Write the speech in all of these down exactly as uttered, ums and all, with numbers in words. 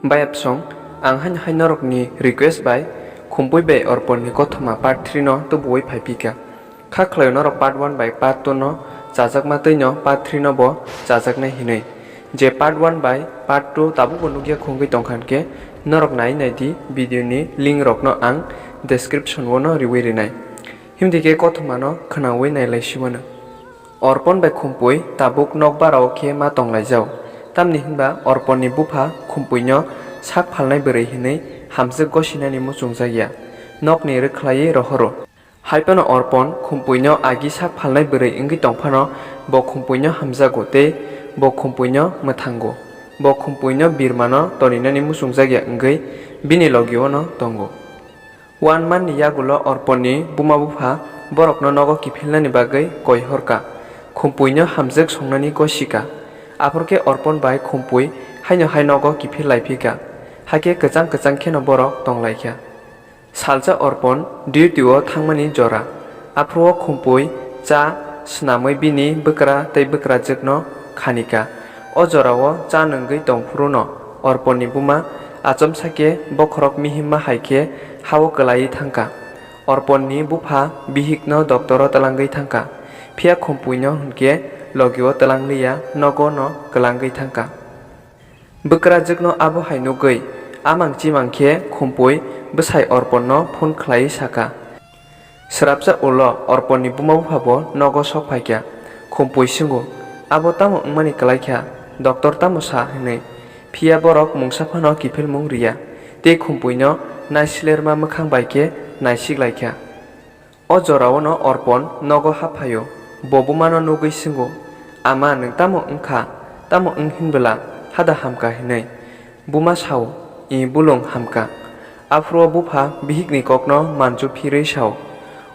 Bayapsong, ang haino hai norokni request bai Khumpui bai Orpon ni kothoma part three no tubuwi phai phika. Kha khlaio norok part one bai part two no chajakma tei no part three no bo chajaknai hinwi. Je part one bai part two tabukbo nukya khungwi tongkha hinkhe norok nai nai di video ni link rokno ang description o no riwi rinai. Himdi khe kothoma no khwnawi nai lai simano. Orpon bai Khumpui tabuk nokbarao khe ma tonglaijao. Tamni hinba Orponni bupha Khumpuino sak phalnai bwrwi hinwi hamjwk gosinani muchungjak ya, nokni rwkhlaiwi rohoro. Haiphano Orpon Khumpuino agi sak phalnai bwrwi wngwi tongphano bo Khumpuino hamjago tei bo Khumpuino mwthango. Bo Khumpuino birmano toninani muchungjak ya wngwi bini logio'-no tongo. One month ni yagulo Orponni buma bupha borokno nogo kiphilnani bagwi koi horka, Khumpuino hamjwk songnani gosika. Aphuru khe Orpon bai Khumpui haino hai nogo kiphil lai phika, hakhe kwchang kwchang kheno borok tong lai kha. Salsa Orpon duty o thangmani jora, aphuru o Khumpui cha swnamwi bini bwkra tei bwkrajwkno khanika. O jorao cha nwngwi tongphuruno Orponni buma achomsa khe bokhorok mihimma hai khe ha-o kwlaiwi thangkha. Orponni bupha bihikno doctoro twlangwi thangkha, phiya Khumpuino hwnkhe logio twlangliya, nogo'-no kwlangwi thangkha. Bwkrajwkno abo hai nugwi amang chimang khe Khumpui bwsai Orponno phone khlaiwi sakha. Swrapsa ulo Orponni buma buphabo nogo sok phaikha. Khumpui swngo, "Abo tamo wngmani kwlaikha? Doctor tamo sa?" hwnwi. Phiya borok mungsa phano kiphilmung riya tei Khumpuino naisilerma mwkhang bai khe naisik laikha. O jorao'-no Orpon nogo hap phaio. Bo bumano nugwi swngo, "Ama, nwng tamo wngkha? Tamo wng hinbwla hada hamkha?" hwnwi. Buma sao, "I, bulung hamkha." Aphuru o bupha bihikni kokno manchu phirwi sao,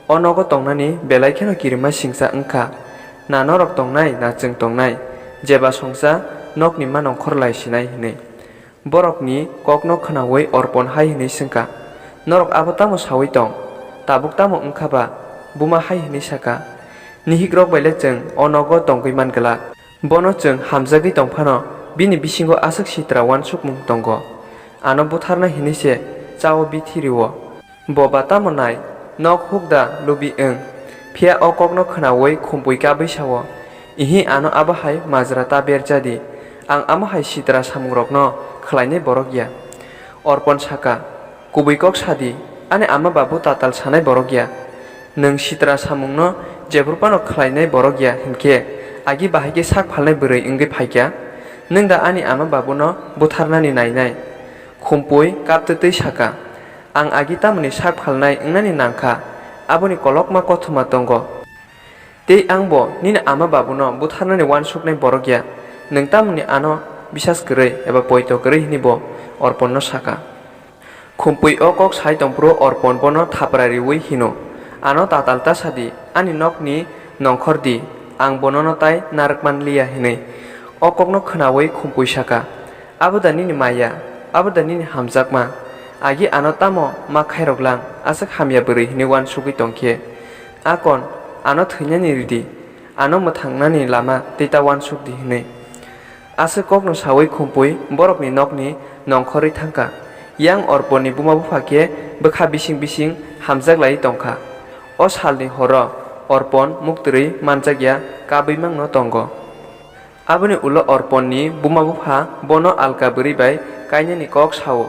"O nogo tongnani belai kheno kirima singcha wngkha. Na norok tongnai, na chwng tongnai, jeba songcha nokni ma nongkhor lai sinai," hwnwi. Borokni kokno khwnaui Orpon hai hwnwi swngkha, "Norok abo tamo saui tong? Tabuk tamo wngkha ba?" Buma hai hwnwi sakha, "Nihikrok bai le chwng o nogo tongwi man glak. Bono chwng hamjagwi tong phano bini bisingo aswk sitra uansukmung tongo. Ano butharna hinwi se cha-o bithi rw-o. Bo ba tamo nai, nok huk da lubi wng?" Phiya o kokno khwnaui Khumpui kabwi sao, "Ihi, ano abo hai majra ta berja di. Ang amo hai sitra samungrokno khlainai borok ya." Orpon sakha, "Kubui kok sa di, ani ama babu tatal sanai borok ya. Nwng sitra samungno jephru phano khlainai borok ya hinkhe, agi bahai khe sak phalnai bwrwi wngwi phaikha? Nwng da ani ama babuno butharnani nainai?" Khumpui kaptwi twi sakha, "Ang agi tamoni sak phalnai wngnani nangkha, aboni kolokma kothoma tongo. Tei ang bo nini ama babuno butharnani uansuknai borok ya, nwng tamoni ano bisas kwrwi eba poito kwrwi?" hwnwi bo Orponno sakha. Khumpui o kok sai tongphuru Orpon bono thapra riui hino, "Ano tatal ta sa di, ani nokni nongkhor di, ang bonono tai narwk man liya," hwnwi. O kokno khwnaui Khumpui sakha, "Abo da nini maya, abo da nini hamjakma? Agi ano tamo ma khairok lang, aswk hamya bwrwi hwnwi uansugwi tong khe? Akon ano thwinani ridi, ano mwthangnani lama tei ta uansuk di," hwnwi. Aswk kokno saui Khumpui borokni nokni nongkhorwi thangkha. Yang Orponni buma bupha khe bwkha bising bising hamjak laiwi tongkha. O salni horo Orpon muktwrwi manjakya kabwi mangno tongo. Aboni ulo Orponni buma bupha bono alka bwrwi bai kainani kok sao.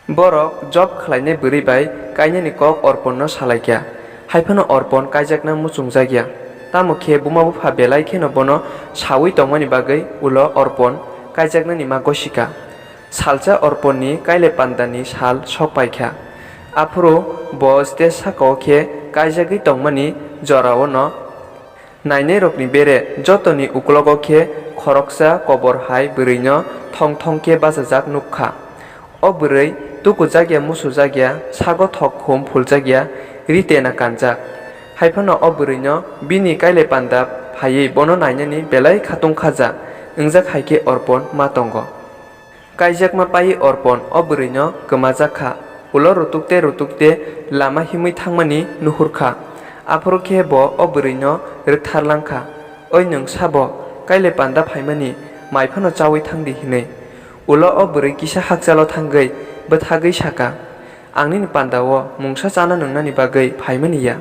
Borok job khlainai bwrwi bai kainani kok Orponno salaikha, haiphano Orpon kaijakna muchungjakya. Tamo khe buma bupha belai kheno bono saui tongmani bagwi ulo Orpon kaijaknani ma gosikha. Salsa Orponni kaile pandani sal sok paikha. Aphuru bo stage sakao khe kaijagwi tongmani jorao'-no nainairokni bere jotoni uklogo khe khoroksa kobor hai bwrwino thong thong khe bachajak nukha. O bwrwi tukujakya, musujakya, sago thok khum phuljakya, ri tena kanjak. Haiphano o bwrwino bini kaile panda phaiwi bono nainani belai khatung khaja wngjak hai khe Orpon ma tongo. Kaijakma paiwi Orpon o bwrwino kwmajak kha. Ulo rutukte rutukte lama himwi thangmani nuhur kha. Aphuru khe bo o bwrwino rwktharlang kha, "Oi, nwng sabo kaile panda phaimani, mai phano chaui thang di," hwnwi. Ulo o bwrwi kisa hakchalo thangwi bwthagwi saka, "Ang nini panda-o mungsa chana nwngnani bagwi phaimani ya,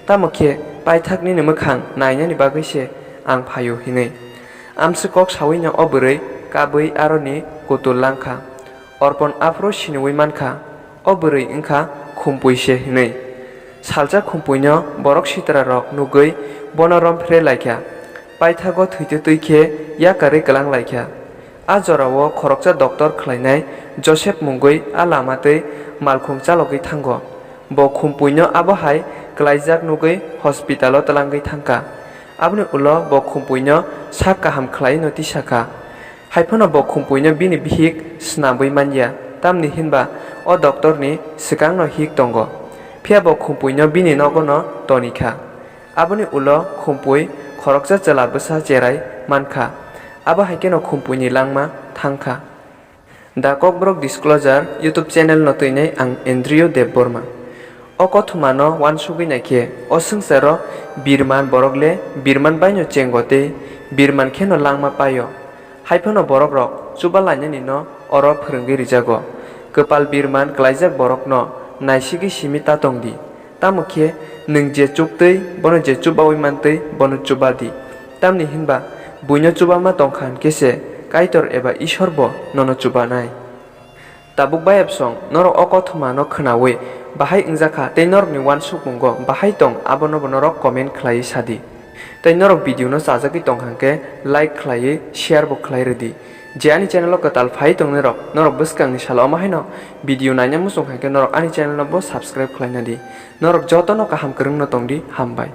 tamo khe paithak nini mwkhang nainani bagwi se ang phai-o," hinwi. Amswk kok sawino o bwrwi kabwi aroni kutul langkha. Orpon aphuru siniwi mankha, o bwrwi wngkha Khumpui se hinwi. Salsa Khumpuino borok sitrarok nugwi bono romphre laikha. Paithago thwitwi twi khe yakarwi kwlang laikha. A jorao khoroksa doctor khlainai Joseph mungwi a lama twi malkhung chalogwi thango. Bo Khumpuino abo hai klaijak nugwi hospital-o twlangwi thangkha. Aboni ulo bo Khumpuino sak kaham khlaino tisakha. Haiphano bo Khumpuino bini bihik snamwi manya, tamni hinba o doctorni swkangno hik tongo. Phiya bo Khumpuino bini nogono tonikha. Aboni ulo Khumpui khoroksa chwla bwsa cherai mankha. Abo hai kheno Khumpuini langma thangkha. The Kokborok Disclosure YouTube channel-no twinai ang Andrew Debbarma. O kothomano uansugwi naikhe, o swngcharo birman borok le birman baino chengo tei birman kheno langma paio. Haiphano borokrok chuba lainani no oro phwrwngwi rijago. Kwpal birman klaijak borokno naisigwi simi ta tongdi. Tamo khe nwng je chuktwi bono je chubawi mantwi bono chuba di. Tamni hinba buino chubama tongkha hinkhe se Kaitor eba Ishwar bo nono chubanai. Tabuk bayapsong norok o kothomano khwnawi bahai wngjakha tei norokni uansukmungo bahai tong abonobo norok comment khlaiwi sadi. Tei norok video no chajagwi tongkha hinkhe like khlaiwi share bo khlai rwdi. Je ani channel o kwtal phai tongnai rok, norok bwskangni salo omo haino video naina muchung kha hinkhe norok ani channel no bo subscribe khlaina di. Norok jotono kaham kwrwngno tongdi, hambai.